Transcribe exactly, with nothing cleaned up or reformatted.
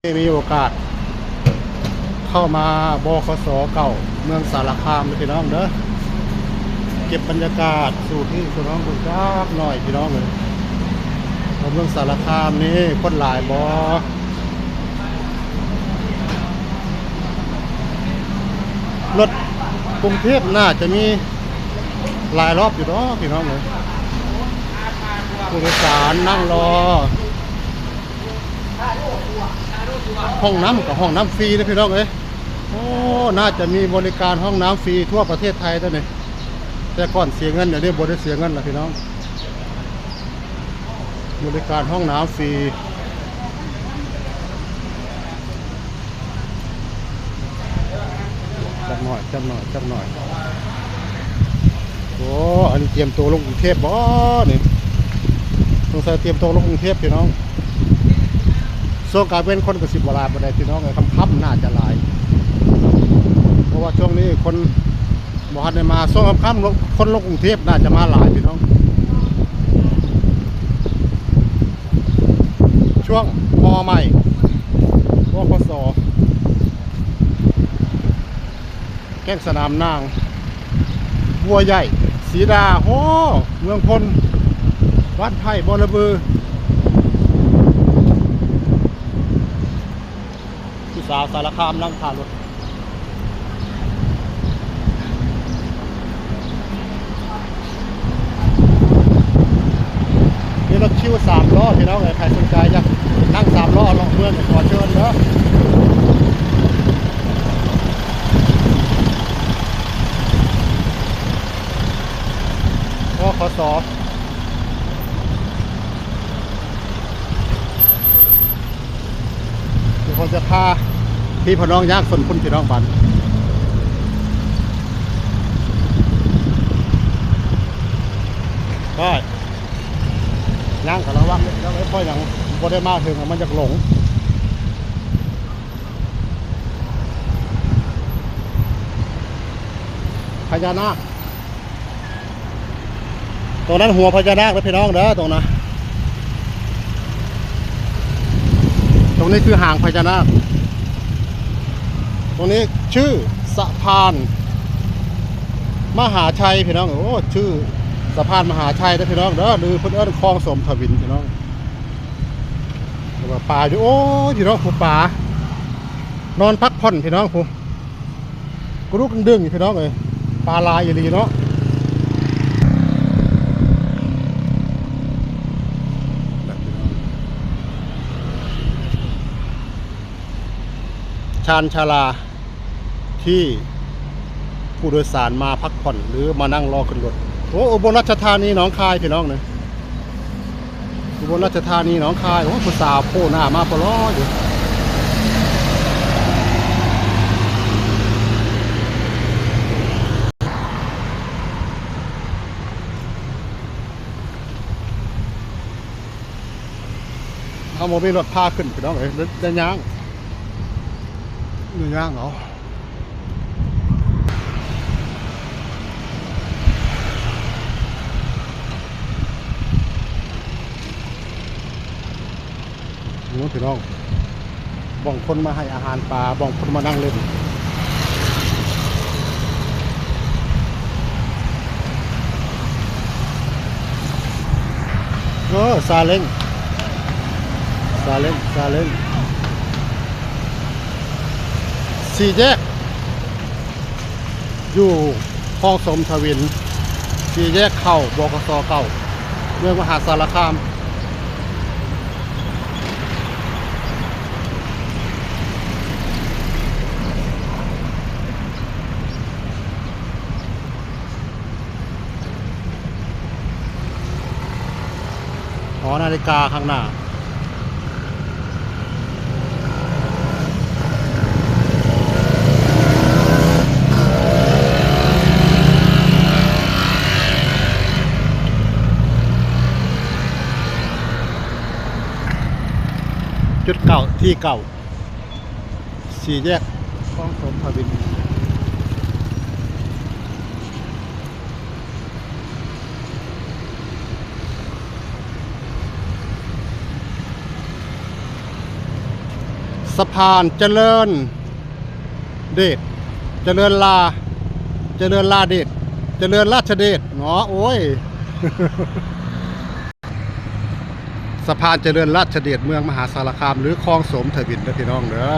มีโอกาสเข้ามา บขส เก่า เมืองสารคามเลยพี่น้องเด้อ เก็บบรรยากาศสู่พี่สู่น้องเบิ่งจักหน่อยพี่น้องเอ้ย ว่าเมืองสารคามนี่คนหลายบ่ รถกรุงเทพน่าจะมีหลายรอบอยู่เนาะพี่น้องเอ้ย ผู้โดยสารนั่งรอ ห้องน้ำกับห้องน้ำฟรีนะพี่น้องเอ้ย โอ้ น่าจะมีบริการห้องน้ำฟรีทั่วประเทศไทยตัวนี้ แต่ก่อนเสียเงิน เดี๋ยวนี้บ่ได้เสียเงินแล้วพี่น้อง บริการห้องน้ำฟรี จักหน่อย จักหน่อย จักหน่อย โอ้ อันนี้เตรียมตัวลงกรุงเทพฯบ่นี่ สงสัยเตรียมตัวลงกรุงเทพฯพี่น้อง ช่วงกลางเว้นคนก็สิบ่หลายปานใดพี่น้องเอ้ย ค่ำๆน่าจะหลาย เพราะว่าช่วงนี้คนบ่ทันได้มา ช่วงค่ำๆลง คนลงกรุงเทพฯน่าจะมาหลายพี่น้อง ช่วง ฮ.ใหม่ บขส แก้งสนามนาง บัวใหญ่ ศรีดา โอ้ เมืองพล บ้านไผ่ บอระบือ ผู้สาวสารคามนั่งถ่ายรถ มีรถคิวสามล้อพี่น้องเอ้ย ใครสนใจอยากนั่งสามล้อเลาะเมืองก็ขอเชิญเด้อ บขส เดี๋ยวผมจะพาพี่พาน้องย่างสวนพุนพี่น้องบัน ได้ ย่างกับระวังเด้อ แล้วไอ้พ่อยังบ่ได้มาถึงอะ มันอยากหลง พญานาค ตรงนั้นหัวพญานาคนะพี่น้องเด้อ ตรงนั้น ตรงนี้คือหางพญานาค ตรงนี้ชื่อสะพานมหาชัยพี่น้อง โอ้ ชื่อสะพานมหาชัยนะพี่น้องเด้อ หรือเพิ่นเอิ้นคลองสมทวินพี่น้อง แล้วก็ปลาอยู่ โอ้ย พี่น้อง ผู้ปลา นอนพักผ่อนพี่น้อง ผู้ กระดูกดึงอยู่พี่น้องเอ้ย ปลาหลายอีหลีเนาะ ชานชาลา ที่ผู้โดยสารมาพักผ่อนหรือมานั่งรอขึ้นรถ โอ้ อุบลราชธานีหนองคายพี่น้องเนี่ย อุบลราชธานีหนองคาย โอ้ ผู้สาวโผล่หน้ามาปลออยู่ เขาบ่มีรถพาขึ้นพี่น้องเอ้ย ได้ ได้ย่าง ได้ย่างเอา โอ้พี่น้อง บางคนมาให้อาหารปลา บางคนมานั่งเล่น เออ ซาเล้ง ซาเล้ง ซาเล้ง สี่แยก อยู่คลองสมทวิน สี่แยกเข้า บขส เก่า เมืองมหาสารคาม หอนาฬิกาข้างหน้า จุดเก่า ที่เก่า สี่แยกคลองสมทวิน สะพานเจริญเดช เจริญลา เจริญลาเดช เจริญราชเดชเนาะ โอ้ย สะพานเจริญราชเดช เมืองมหาสารคาม หรือคลองโสมทวินเด้อพี่น้องเด้อ